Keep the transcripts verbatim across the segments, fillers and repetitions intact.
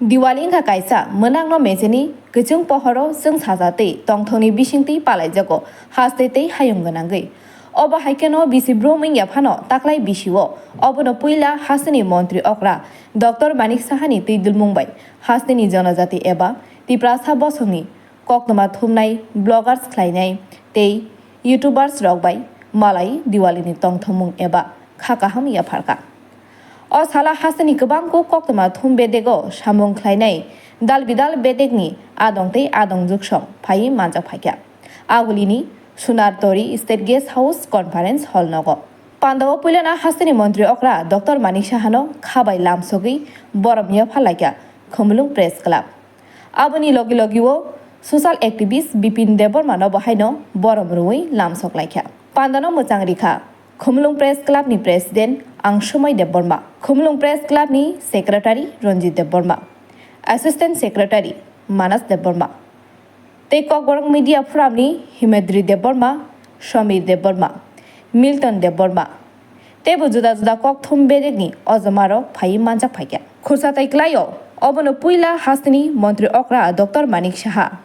Diwali wngkha kaisa mwnakno mecheni kwchwng pohoro chwng sacha tei tongthokni bisingtwi palaijago haste tei hayung gwnangwi. Obo hai kheno bisi brum wngya phano taklai bisio obono puila hasteni montri okra Doctor Manik Sahani twi dulmung bai hasteni jonojati eba Tiprasa bosongni koktwma thumnai bloggers khlainai tei youtubers rok bai malai Diwali ni tongthokmung eba kha kaham yapharkha. O sala hasteni kwbangkuk koktwma thum bedego samung khlainai dal bidal bedekni adong tei adong juksong phaiwi manjak phaikha. Agulini Sunar Tori State Guest House Conference Hall nogo. Pandao puilana hasteni montri okra Doctor Manik Sahano khabai lamsogwi borom yapharlaikha Khumulwng Press Club. Aboni logi logi o social activist Bipin Debbarma no bo haino borom rwui lamsok laikha. Pandano mwchang rikha Khumulwng Press Club ni President Angsumai Debbarma, Khumulwng Press Club ni Secretary Ranjit Debbarma, Assistant Secretary Manas Debbarma, tei Kokborok Media Forum ni Himadri Debbarma, Samir Debbarma, Milton Debbarma, teibo juda juda kokthum bedekni ojomarok phaiwi manjak phaikha. Khursa tai kwlaio, obono puila hasteni montri okra Doctor Manik Saha.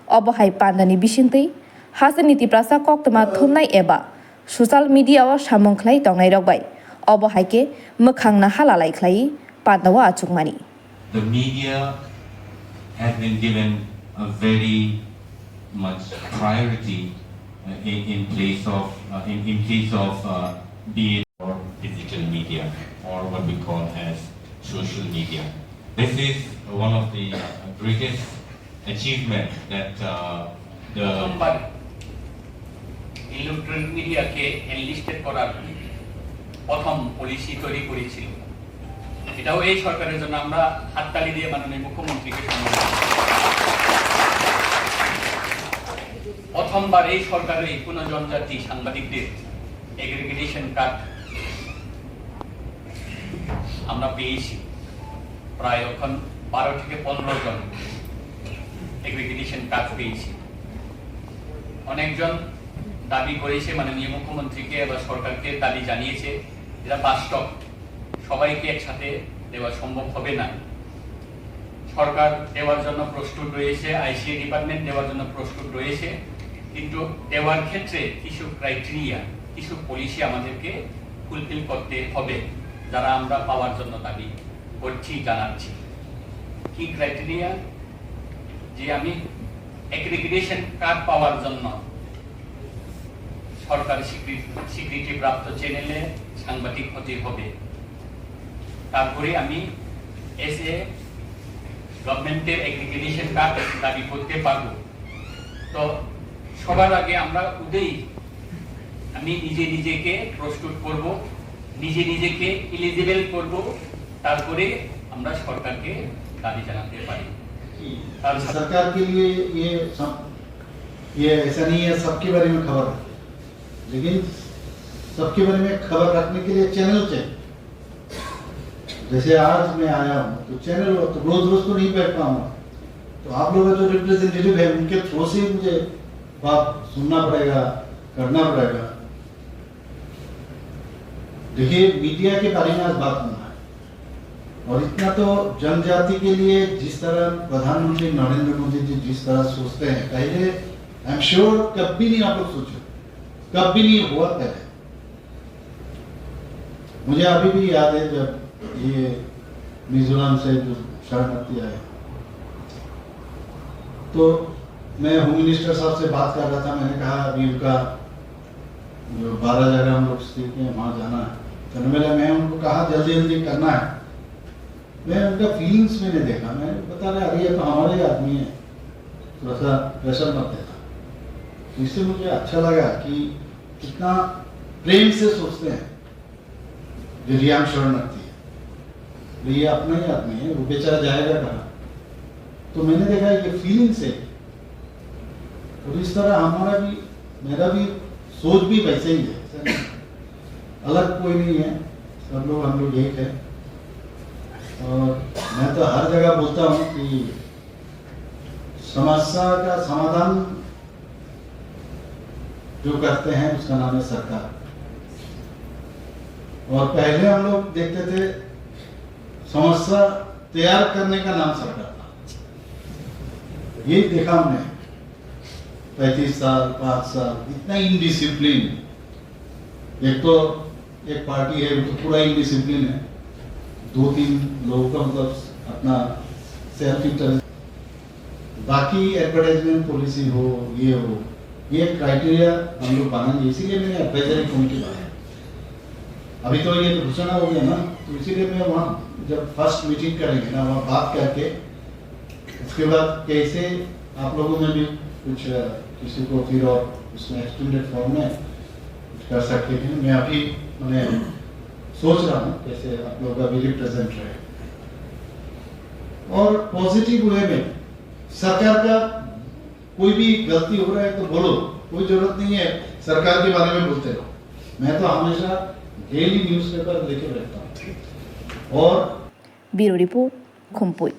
Obo hai pandani bisingtwi hasteni Tiprasa koktwma thumnai eba social media o samung khlai tongnairok bai obo hai khe mwkhang naha lalai khlaiwi pandao achukmani. The media has been given a very much priority, uh, in, in place of, uh, in, in case of, uh, be it or digital media or what we call as social media. This is one of the, uh, greatest achievement that, uh, the সোমবার ইলেকট্রনিক মিডিয়াকে এনলিস্টেড করার প্রথম পলিসি তৈরি করেছিল। এটাও এই সরকারের জন্য আমরা হাততালি দিয়ে মাননীয় মুখ্যমন্ত্রীকে সম্মান জানাই। প্রথমবার এই সরকারে কোনো জনজাতি সাংবাদিকদের এগ্রিগেশন কার্ড আমরা পেয়েছি। প্রায় এখন বারো থেকে পনেরো জন এগ্রিগেশন কার্ড পেয়েছি। অনেকজন দাবি করেছে, মাননীয় মুখ্যমন্ত্রীকে বা সরকারকে দাবি জানিয়েছে, যেটা বাস্তব। সবাইকে একসাথে দেওয়া সম্ভব হবে না। সরকার দেওয়ার জন্য প্রস্তুত রয়েছে, আইসিএ ডিপার্টমেন্ট দেওয়ার জন্য প্রস্তুত রয়েছে, কিন্তু দেওয়ার ক্ষেত্রে কিছু ক্রাইটেরিয়া, কিছু পলিসি আমাদেরকে ফুলফিল করতে হবে, যারা আমরা পাওয়ার জন্য দাবি করছি, জানাচ্ছি। কি ক্রাইটেরিয়া? যে আমি অ্যাগ্রিগেশন কার্ড পাওয়ার জন্য সরকার স্বীকৃতি, স্বীকৃতিপ্রাপ্ত চ্যানেলে সাংবাদিক হতে হবে। তারপরে আমি এস এ গভর্নমেন্টের অ্যাগ্রিগেশন কার্ড দাবি করতে পারবো। তো সবার আগে আমরা উদয়ী, আমি নিজে নিজেকে প্রস্তুত করব, নিজে নিজেকে এলিজিবল করব, তারপরে আমরা সরকারকে দাবি জানাতে পারি। তার সাথে सरकार के लिए ये सब, ये ऐसा नहीं है सबके बारे में खबर है, लेकिन सबके बारे में खबर रखने के लिए चैनल चाहिए। जैसे आज मैं आया हूँ, तो चैनल हो, तो रोज रोज तो नहीं बैठ पाऊंगा। तो आप लोग का जो रिप्रेजेंटेटिव है, उनके थ्रू से ही मुझे बात सुनना पड़ेगा, करना पड़ेगा। देखिए, मीडिया के बारे में आज बात होना है। और इतना तो जनजाति के लिए जिस तरह प्रधानमंत्री नरेंद्र मोदी जी जिस तरह सोचते हैं, पहले, आई एम श्योर, कभी नहीं आप लोग सोचे, कभी नहीं हुआ पहले। मुझे अभी भी याद है, जब ये मिजोरम से जो शरणार्थी आए, तो मैं होम मिनिस्टर साहब से बात कर रहा था। मैंने कहा, "अभी उनका जो बारह जगह हम लोग सीखे हैं, वहाँ जाना है।" तो मैंने, मैं उनको कहा, "जल्दी जल्दी करना है।" मैं उनका फीलिंग्स मैंने देखा, मैं बता रहा, "अरे, ये तो हमारे ही आदमी है, थोड़ा सा प्रेशर मत देना।" तो इससे मुझे अच्छा लगा कि कितना प्रेम से सोचते हैं। जो रियांग शरणार्थी है, तो ये अपना ही आदमी है, वो बेचारा जाएगा कहाँ? तो मैंने देखा, ये फीलिंग्स है। और इस तरह हमारा भी, मेरा भी सोच भी वैसे ही है, अलग कोई नहीं है, सब लोग, हम लोग एक है। और मैं तो हर जगह बोलता हूँ कि समस्या का समाधान जो करते हैं, उसका नाम है सरकार। और पहले हम लोग देखते थे, समस्या तैयार करने का नाम सरकार था। ये देखा हमने, पैंतीस साल, पाँच साल, इतना इनडिसिप्लिन। एक तो एक पार्टी है, वो तो पूरा इनडिसिप्लिन है। दो तीन लोगों का, मतलब, अपना सेल्फ इंटरेस्ट। बाकी एडवर्टाइजमेंट पॉलिसी हो, ये हो, ये क्राइटेरिया हम लोग बनाएंगे, इसीलिए मैंने एडवाइजरी कमेटी बनाया। अभी तो ये तो घोषणा हो गया ना, तो इसीलिए मैं वहाँ जब फर्स्ट मीटिंग करेंगे ना, वहाँ बात करके उसके बाद कैसे आप लोगों में भी कुछ, अ, किसी को फिर और उसमें एक्सटेंडेड फॉर्म में कुछ कर सकते हैं। मैं अभी, मैंने सोच रहा हूँ कैसे आप लोग का भी रिप्रेजेंट रहे और पॉजिटिव वे में। सरकार का कोई भी गलती हो रहा है तो बोलो, कोई जरूरत नहीं है सरकार के बारे में बोलते रहो। मैं तो हमेशा डेली न्यूज़पेपर लेके बैठता हूँ। और Bureau Report, Khumpui.